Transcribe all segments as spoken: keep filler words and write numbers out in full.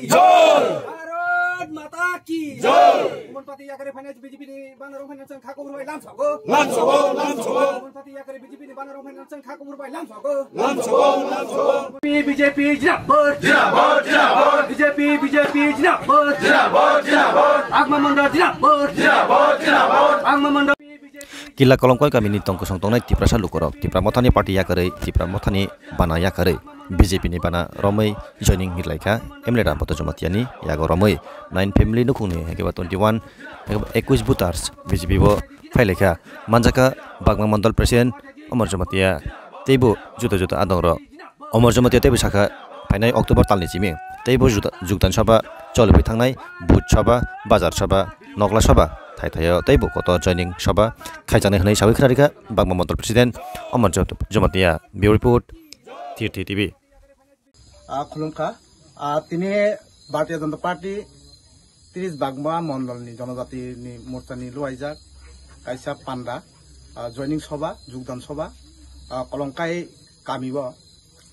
Jai! Bharat Mata ki jai! Umon party yakari finance B J P ni bana rong finance ang khako burbai lam sogo. Lam sogo, lam sogo. Umon party yakari B J P ni bana rong finance ang khako burbai lam sogo. Lam sogo, lam sogo. B J P jinabad. Jinabad, jinabad. B J P, B J P jinabad. Jinabad, jinabad. Bagma Mandal jinabad. Jinabad, jinabad. Bagma Mandal. Killa Kolomkoi kamini tongkosong tongnai Tiprasa lukurok Tipra Mothani party yakarwi, Tipra Mothani bana yakarwi, B J P ni bana romwi joining hilaikha M L A Rampoto Jomatiani yago romwi. Nine family nukhungni hwnkhe ba twenty one, hwnkhe ba ekwis voters B J P bo phailaikha. Manjakha Bagma Mandal President Omor Jomatia teibo juda juda adongrok. Omor Jamatia teibo sakha, phainai October talni simi teibo juda-, jukdan sabha choliwi thangnai, booth sabha, bazar sabha, nokla sabha thai thaio teibo kotor joining sabha khaijaknai hwnwi sawi khna rikha Bagma Mandal President Omor Jam-, Jamatia. Bureau Report, Tirthi T V. Ah, khulumkha. Ah, tini Bharatiya Janata Party tris Bagma Mondolni Jonojatini Morchani luaijak kaisa panda, ah, joining sabha, jukdan sabha, ah, Kolomkai kamio.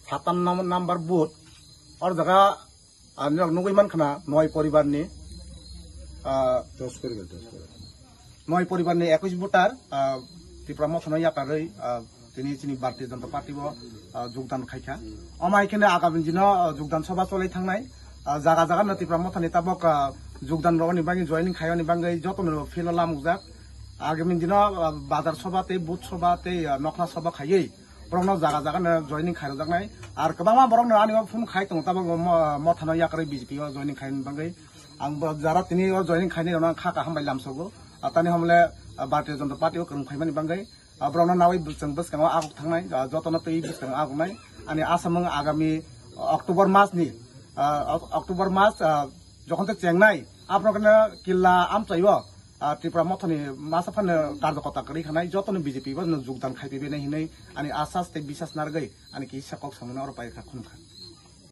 Satam nam-, number booth, or jaga, ah, nirok nugui mankha na noi poribarni, ah, noi poribarni ekwis voter, ah, Tipra Mothano yakarwi, ah, tini chini Bharatiya Janata Party bo, ah, jukdan khaikha. Omo hai kheno agami dino, ah, jukdan sabha cholai thangnai, ah, jaga jaga no Tipra Mothani tabok, ah, jukdan rogni bagwi joining khaiyoni bagwi jotono field o lamukjak. Agami dino, ah, bazar sabha tei booth sabha tei, ah, nokla sabha khaiwi borokno jaga jaga no joining khairokjaknai. Ar kwbangma borokno ani o phone khai tongo, tabok mo-, Mothano yakarwi B J P o joining khaina bagwi. Ang bo jara tini o joining khainai rokno ang kha kaham bai lamsogo. Ah, tani hamle, ah, Bharatiya Janata Party o kwrwng khaimani bagwi, ah, borokno nawi bwswng bwskango aguk thangnai, ah, jotono twi bwskango aguknai. Ani asamung agami October mas ni, ah, Oc-, October mas, ah, jokhon tei chengnai, aphano khe killa amchaio, ah, Tripura Mothani masa phano karjakota kwrwi khanai, jotono B J P bo jukdan khai pibainai hinwi ani asas tei bisas narwgwi ani kisa kok samungno oro pai kha khunukha.